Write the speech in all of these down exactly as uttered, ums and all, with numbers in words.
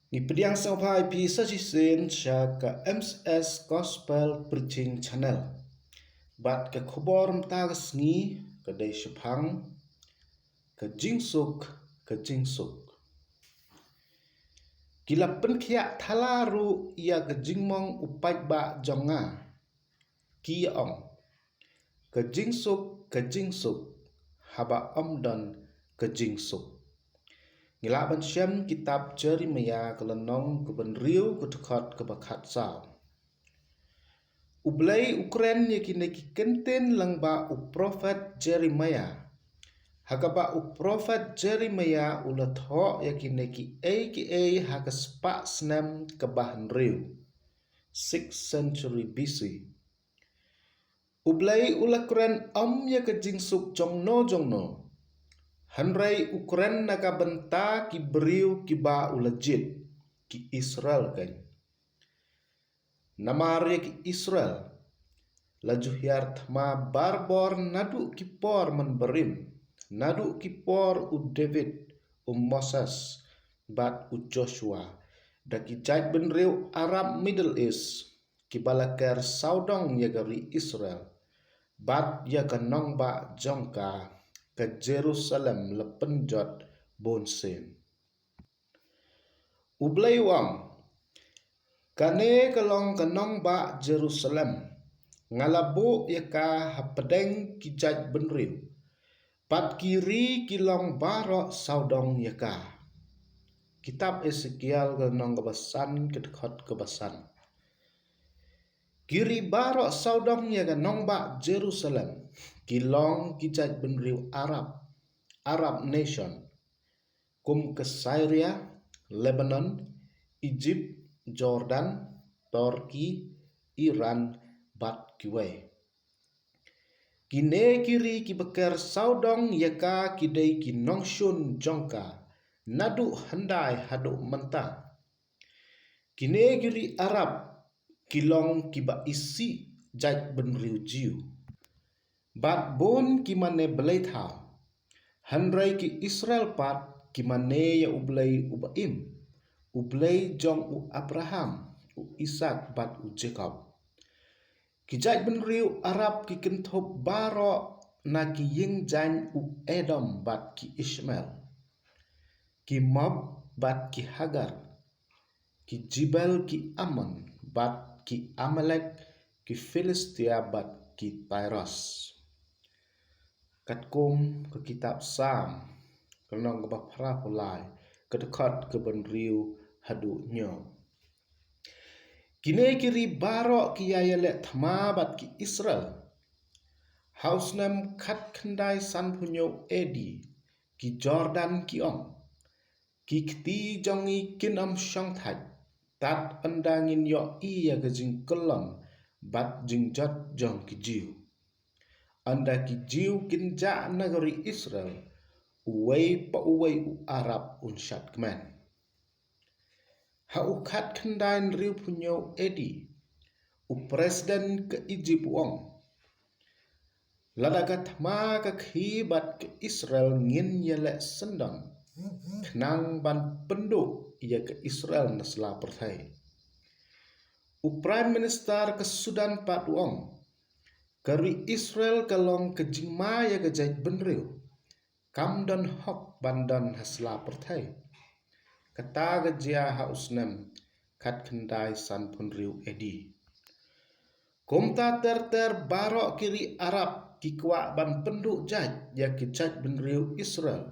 Ngi pdiang sngewbha ïa phi sa shisien sha ka M C S Gospel Preaching Channel. Bad ka khubor mynta ka sngi ka dei shaphang ka jingsuk, ka jingsuk. Ki la pynkhiah thala ruh ïa ka jingmong u paidbah jong nga. Ki ong, ka jingsuk, ka jingsuk, haba ym don ka jingsuk. Ngi lah ban shem kitab Jeremiah ka lynnong kaba hynriew ka dkhot kaba khatsaw. U Blei u kren ïa kine ki kyntien lyngba u prophet Jeremiah. Ha kaba u prophet Jeremiah u la thoh ïa kine kiei kiei ha ka spah snem kaba hynriew, sixth century B C. U Blei u la kren ym ïa ka jingsuk jongno jongno, hynrei u kren na ka bynta ki briew kiba u la jied, ki Israel kan. Namar ïa ki Israel la ju hiar thma barabor naduh ki por mynbarim, naduh ki por u David, u Moses, bad u Joshua, da ki jaitbynriew Arab Middle East, kiba la ker sawdong ïa ka ri Israel, bad ïa ka nongbah jong ka, ka Jerusalem la pynjot bunsien. U Blei u ong, kane ka long ka nongbah Jerusalem, nga la buh ïa ka hapdeng ki jaitbynriew, bad ki ri ki long baroh sawdong ïa ka. Kitab Esekiel ka lynnong kaba san ka dkhot kaba san. Ki ri baroh sawdong ïa ka nongbah Jerusalem, ki long ki jaitbynriew Arab, Arab nation, kum ka Syria, Lebanon, Egypt, Jordan, Turkey, Iran, bad kiwei. Kine ki ri kiba ker sawdong ïa ka ki dei ki nongshun jong ka, naduh hyndai haduh mynta. Kine ki ri Arab ki long kiba isih jaitbynriew Jiw. Bad bun ki mane blei thaw. Hynrei ki Israel pat ki mane ïa U Blei uba im, U Blei jong u Abraham, u Isak bad u Jakob. Ki jaitbynriew Arab ki kynthup baroh na ki ïingjaiñ u Edom bad ki Ishmael, ki Moab bad ki Hagar, ki Jebel, ki Ammon, bad ki Amalek, ki Philistia bad ki Tyrus. Katkum ka kitab Salm, ka lynnong kaba phra phew lai, ka dkhot kaba hynriew haduh hynñiew. Kine ki ri baroh ki ïa ïaleh thma bad ki Israel. Ha u snem khatkhyndai sanphew hynñiew A D, ki Jordan ki ong, ki kti jong ngi kin ym shong thait, tad ynda ngin ïohi ïa ka jingkyllon bad jingjot jong ki Jiw. Ynda ki Jiw kin jah na ka ri Israel, uwei pa uwei u Arab un shad kmen. Ha u khatkhyndai hynriewphew hynñiew A D, u president ka Egypt u ong, lada ka thma ka khie bad ka Israel ngin ïaleh syndon, khnang ban pynduh ïa ka Israel na sla pyrthei. U Prime Minister ka Sudan pat u ong, ka ri Israel ka long ka jingma ïa ka jaitbynriew, kam don hok ban don ha sla pyrthei. Kata ka jia ha u snem khatkhyndai sanphew hynriew A D. Kumta ter ter baroh ki ri Arab ki kwah ban pynduh jait ïa ki jaitbynriew Israel,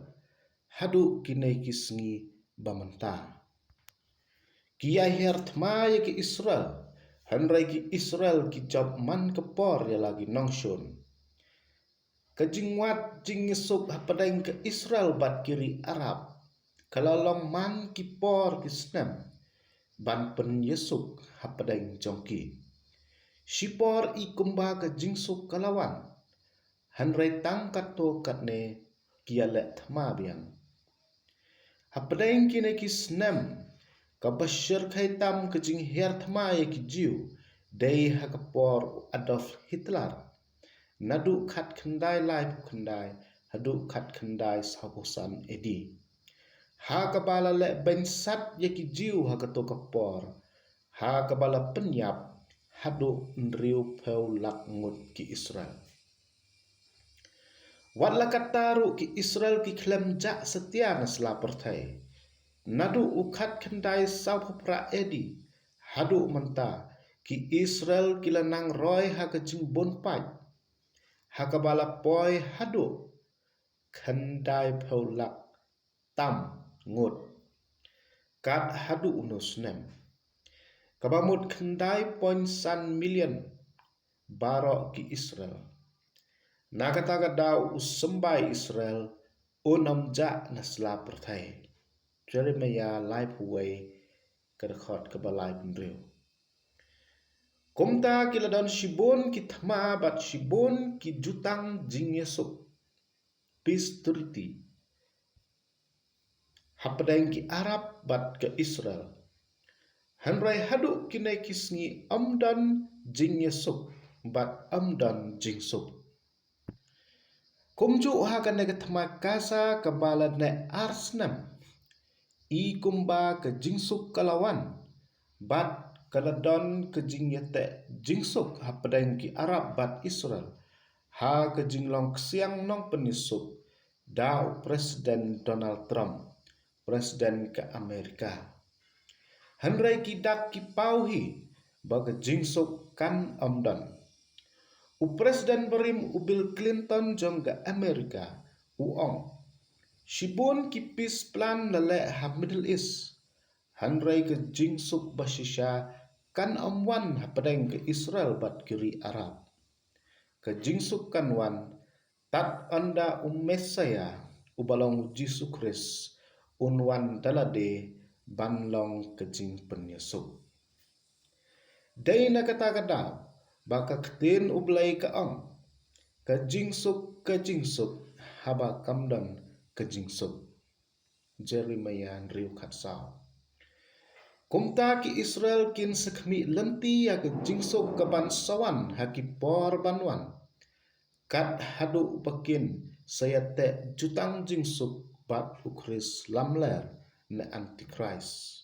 haduh kine ki sngi ba mynta. Ki ïa hiar thma ïa ki Israel, hynrei ki Israel ki jop man ka por ïa la ki nongshun. Ka jingwad jingïasuk hapdeng ka Israel bad ki ri Arab ka la long man ki por ki snem ban pynïasuk hapdeng jong ki. Shipor i kumba ka jingsuk ka la wan, hynrei tang katto katne ki ïaleh thma biang. Hapdeng kine ki snem, kaba shyrkhei tam ka jinghiar thma ïa ki Jiw dei ha ka por u Adolf Hitler, naduh khatkhyndai laiphew khyndai haduh khatkhyndai sawphew san A D. ha kaba la leh beinsat ïa ki Jiw ha kato ka por, ha kaba la pynïap haduh hynriewphew lak ngut ki Israel. Wat la katta ruh ki Israel ki khlem jah satia na sla pyrthei. Naduh u khatkhyndai sawphew phra A D haduh mynta, ki Israel ki la nang roi ha ka jingbun pait, ha kaba la poi haduh khyndaiphew lak tam ngut kat haduh une u snem, kaba mut khyndai point san million baroh ki Israel. Na kata ka daw u symbai Israel un ym jah na sla pyrthei. Jeremiah laiphew wei, ka dkhot kaba laiphew hynriew. Kumta ki la don shibun ki thma bad shibun ki jutang jingïasuk, peace treaty, hapdeng ki Arab bad ka Israel. Hynrei haduh kine ki sngi ym don jingïasuk bad ym don jingsuk. Kumjuh ha kane ka thma Gaza kaba la neh ar snem, i kumba ka jingsuk ka la wan, bad ka la don ka jingïateh jingsuk hapdeng ki Arab bad Israel ha ka jinglong ksiang nongpynïasuk da u President Donald Trump, President ka Amerika. Hynrei ki dak ki paw hi ba ka jingsuk kan ym don. U President barim u Bill Clinton jong ka Amerika u ong, shibun ki peace plan la leh ha Middle East, hynrei ka jingsuk ba shisha kan ym wan hapdeng ka Israel bad ki ri Arab. Ka jingsuk kan wan tad ynda u Messaïah, uba long u Jisu Khrist, un wan da lade ban long ka jingpynïasuk. Dei na kata ka daw ba ka ktien U Blei ka ong, ka jingsuk, ka jingsuk, haba kam don ka jingsuk. Jeremiah hynriew khatsaw. Kumta ki Israel kin sa khmih lynti ïa ka jingsuk kaban sa wan ha ki por ban wan, kat haduh ba kin sa ïateh jutang jingsuk bad u Khrist lamler ne Antichrist.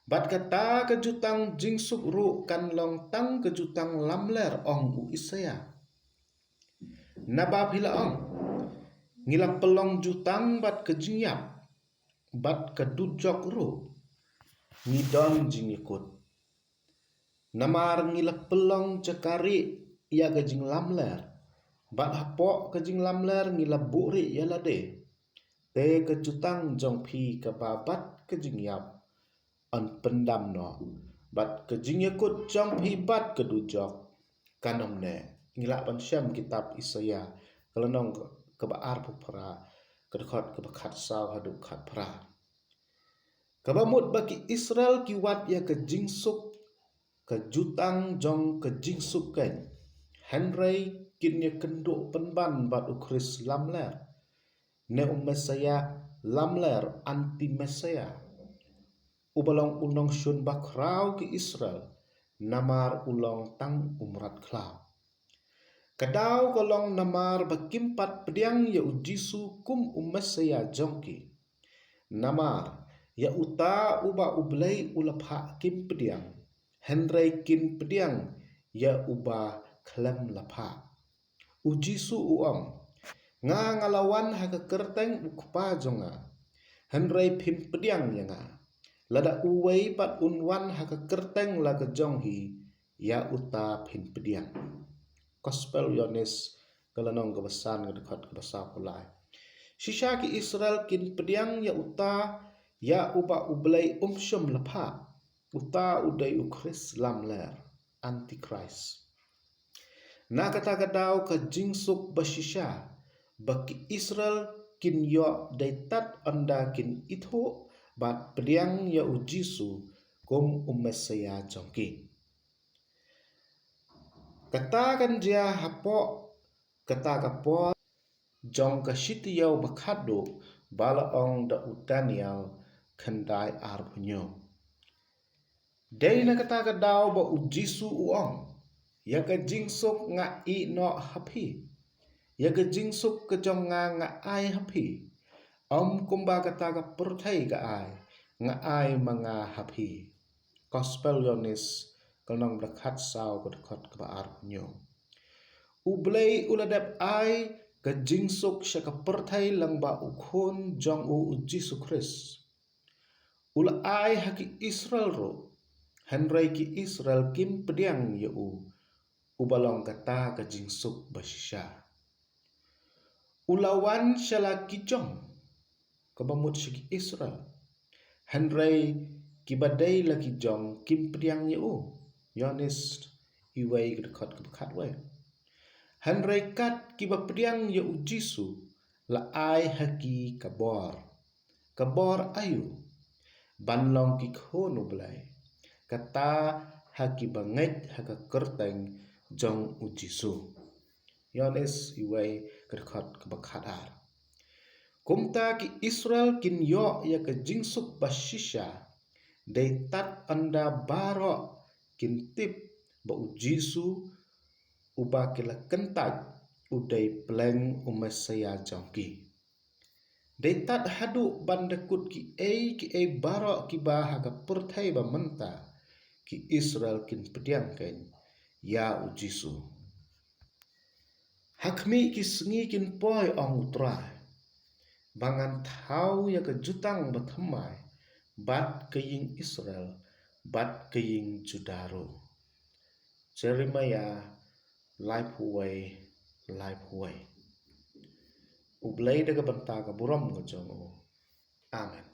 Bad kata ka jutang jingsuk ruh kan long tang ka jutang lamler, ong u Isaïah. Naba phi la ong, ngi la pynlong jutang bad ka jingïap, bad ka dujok ruh, ngi don jingïakut. Namar ngi la pynlong jaka rieh ïa ka jinglamler, bad hapoh ka jinglamler ngi la buhrieh ïa lade. Te ka jutang jong phi kaba bad ka jingïap yn pyndam noh, bad ka jingïakut jong phi bad ka dujok kan ym neh. Ngi lah ban shem kitab Isaïah, ka lynnong kaba arphew phra, ka dkhot kaba khatsaw haduh khatphra. Kaba mut ba ki Israel ki wad ïa ka jingsuk, ka jutang jong ka jingsuk keiñ, hynrei kin ïakynduh pynban bad u Khrist lamler, ne u Messaïah lamler, anti-Messiah, uba long u nongshun bakhraw ki Israel, namar u long tang u mrad khlaw. Ka daw ka long namar ba kim pat pdiang ïa u Jisu kum u Messaïah jong ki. Namar ïa uta uba U Blei u la phah kim pdiang, hynrei kin pdiang ïa uba khlem la phah. U Jisu u ong, nga nga la wan ha ka kyrteng u Kpa jong nga, hynrei phim pdiang ïa nga. Lada uwei pat un wan ha ka kyrteng la ka jong hi, ïa uta phin pdiang. Gospel Ïoannis, ka lynnong kaba san, ka dkhot kaba sawphew lai. Shisha ki Israel kin pdiang ïa uta, ïa uba U Blei um shym la phah. Uta u dei u Khrist lamler, Antichrist. Na kata ka daw ka jingsuk ba shisha ba ki Israel kin ïoh dei tad ynda kin ithuh bad pdiang ïa u Jisu kum u Messaïah jong ki. Kata kan jia hapoh kata ka por jong ka shi taïew ba khatduh, ba la ong da u Daniel khyndai arphew hynñiew. Dei na kata ka daw ba u Jisu u ong, ïa ka jingsuk nga ïeh noh ha phi, ïa ka jingsuk ka jong nga nga ai ha phi. Ym kumba kata ka pyrthei ka ai, nga ai ma nga ha phi. Gospel Ïoannis, ka lynnong ba khatsaw, ka dkhot kaba arphew hynñiew. U Blei u la dep ai ka jingsuk sha ka pyrthei lyngba u Khun jong u, u Jisu Khrist. U la ai ha ki Israel ruh, hynrei ki Israel kim pdiang ïa u, uba long kata ka jingsuk ba shisha. U la wan sha la ki jong, kaba mut sha ki Israel, hynrei kiba dei la ki jong kim pdiang ïa u. Ïoannis wei, ka dkhot kaba khatwei. Hynrei kat kiba pdiang ïa u Jisu, la ai ha ki ka bor. Ka bor aïu? Ban long ki khun u Blei, kata ha kiba ngeit ha ka kyrteng jong u Jisu. Ïoannis wei, ka dkhot kaba khatar. Kumta ki Israel kin ïoh ïa ka jingsuk ba shisha, dei tad ynda baroh kin tip ba u Jisu uba ki la kyntait u dei pleng u Messaïah jong ki. Dei tad haduh ban da kut kiei kiei baroh kiba ha ka pyrthei ba mynta, ki Israel kin pdiang kein ïa u Jisu. Ha khmih ki sngi kin poi, ong u Trai, ba ngan thaw ïa ka jutang bathymmai bad ka ïing Israel bad ka ïing Judah ruh. Jeremiah laiphew wei, laiphew wei. U Blei da ka bynta ka burom ka jong u. Amen.